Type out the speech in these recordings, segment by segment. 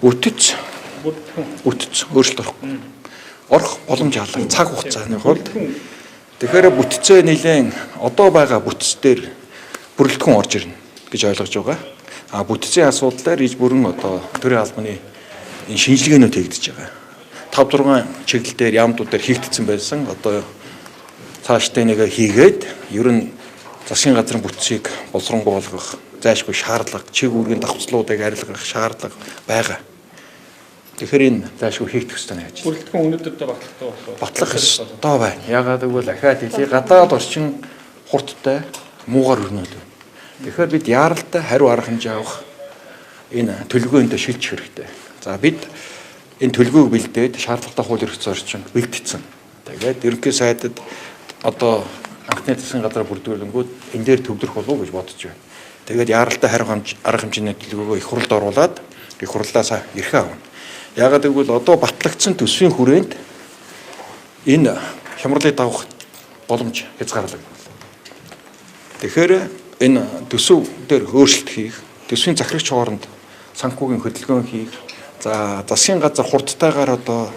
Бүтэц бүтэц өөрчлөлт орохгүй. Орох боломж алга цаг хугацааны хувьд. Тэгэхээр бүтцээ нэлээд одоо байгаа бүтц дээр бүрэлдэхүүн орж ирнэ гэж ойлгож байгаа. А бүтцийн асуудлаар иж бүрэн одоо төрийн албаны энэ шинжилгээнүүд хийгдэж байгаа. 5 6 чиглэл дээр яамдууд дээр хийгдсэн байсан. Одоо цаашдаа нэг хийгээд ер нь засгийн газрын бүтцийг боловсронгуй болгох зайлшгүй шаардлага, чиг үүргийн давхцлуудыг арилгах шаардлага байгаа. Тэгэхээр энэ зайлшгүй хийгдэх ёстой нэг ажил. Бүрэлдэхүүн өнөөдөр дэ баталгатай болох уу? Батлах ёстой байна. Ягаад гэвэл ахаад хэлье, гадаад орчин хурдтай муугар өрнөд байна. Тэгэхээр бид яаралтай хариу арга хэмжээ авах энэ төлөвлөгөөнд шилжих хэрэгтэй. За бид энэ төлөвлөгөөг бэлдээд шаардлагатай хууль эрх зүйн орчинд бэлтгэсэн. Тэгээд ерөнхий сайдад одоо анхны засгийн газар бүрдүүлэнгүүд энэ дээр төвлөрөх болов уу гэж бодож байна. Тэгээд яаралтай хариу арга хэмжээний төлөвлөгөөгөө их хурлд оруулаад их хурлаас эрхээ авна. Ягаад гэвэл одоо батлагдсан төсвийн хүрээнд энэ хямралыг давах боломж хязгаарлагдана. Тэгэхээр энэ төсөв дээр өөрчлөлт хийх, төсвийн захирагч хооронд санхүүгийн хөдөлгөөн хийх, за засгийн газар хурдтайгаар одоо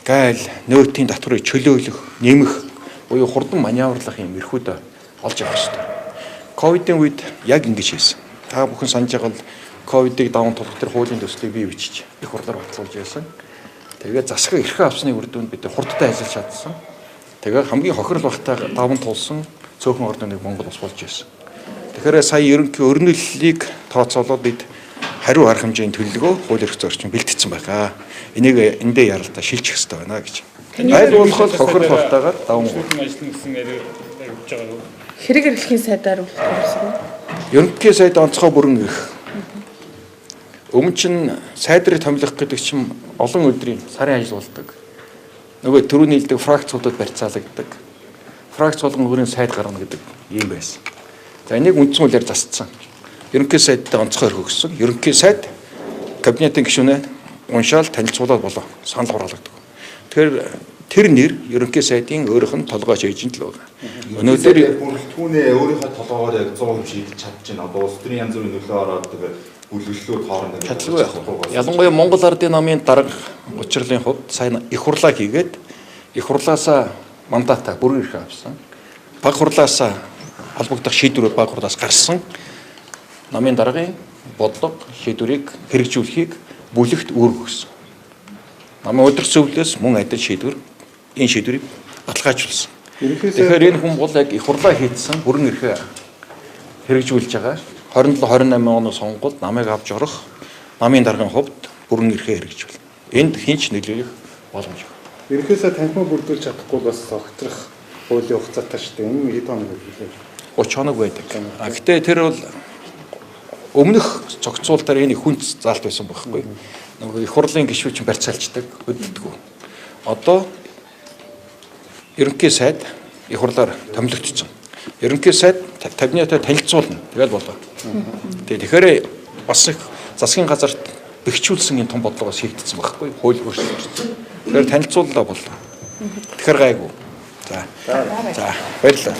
гайл, нөөтийн татварыг чөлөөлөх, нэмэх буюу хурдан маневрлах юм эрхүүд олж авах хэрэгтэй. Ковидын үед яг ингэж хийсэн. Та бүхэн санаж байгаа бол ковидыг даван тулах тэр хуулийн төслийг бий бичиж их хурлаар батлуулж байсан. Тэгээд засаг эрхээ авсны үр дүнд бид хурдтай ажиллаж чадсан. Тэгээд хамгийн хохирол багтай даван тулсан цөөхөн орны нэг Монгол улс болж байсан. Тэгэхээр сая ерөнхий өрнөллийг тооцоолоод бид хариу арга хэмжээний төлөвлөгөө хууль эрх зүйн орчин бэлтгэсэн байгаа. Энийг эндээ яралдаа шилжих хэрэгтэй байна гэж. Аль болох хохирол багтайгаар даван ажиллана гэсэн яриа явж байгаа юу? Хэрэг эрхлэхийн сайдаар үлдсэн үү? Ерөнхий сайд онцгой бүрэн ирэх. Өмнө чинь сайдрыг томилох гэдэг чинь олон өдрийн сарын ажил болдог. Нөгөө түрүүний хэлдэг фракцуудад барьцаалагддаг. Фракц болгон өөрийн сайд гаргана гэдэг юм байсан. За энийг үндсэн хуулиар засцсан. Ерөнхий сайдтай онцгой эрх өгсөн. Ерөнхий сайд кабинетын гишүүнээ уншаал танилцуулаад болоо санал хураалгадаг. Тэгэхээр тэр нэр ерөнхий сайдын өөрийнх нь толгойч эйжент л байгаа. Өнөөдөр бүрэлдэхүүнээ өөрийнхөө толгоогоор яг 100% шийдэж чадчихна. Одоо улс төрийн янз бүрийн нөлөө ороод тэгээд бүлэглэлүүд хоорондоо чадалгүй яг. Ялангуяа Монгол Ардын намын дарга учирлын хувьд сайн их хурлаа хийгээд их хурлаасаа мандатаа бүрэн эрхээ авсан. Баг хурлаасаа холбогдох шийдвэрүүд баг хурлаас гарсан. Намын даргын бодлого шийдвэрийг хэрэгжүүлэхийг бүлэгт үүрэг өгсөн. Намын удирдах зөвлөлөөс мөн адил шийдвэр энэ шийдвэрийг баталгаажуулсан. Тэгэхээр энэ хүн бол яг их хурлаа хийдсэн бүрэн эрхээ хэрэгжүүлж байгаа. 27 28 оны сонгуульд намыг авч орох намын даргын хувьд бүрэн эрхээ хэрэгжүүл. Энд хинч нөлөөлөх боломжгүй. Ерөнхий сайд танхимаа бүрдүүлж чадахгүй бас огторох хуулийн хугацаатай шүү дээ. Энэ хэд хоног вэ? 30 хоног байдаг. А гэтээ тэр бол өмнөх зохицуулалтаар энэ их хүнц заалт байсан байхгүй. Нөгөө их хурлын гишүүд чинь барьцаалцдаг, хөдөлдөг. Одоо ерөнхий сайд их хурлаар томилогдсон. Ерөнхий сайд кабинетээ танилцуулна. Тэгэл болоо. Тэгэхээр бас их засгийн газарт бэхжүүлсэн энэ том бодлогоос хийгдсэн байхгүй. Хууль өөрчлөлт орсон. Тэгэхээр танилцууллаа боллоо. Тэгэхээр гайгүй. За. За, баярлалаа.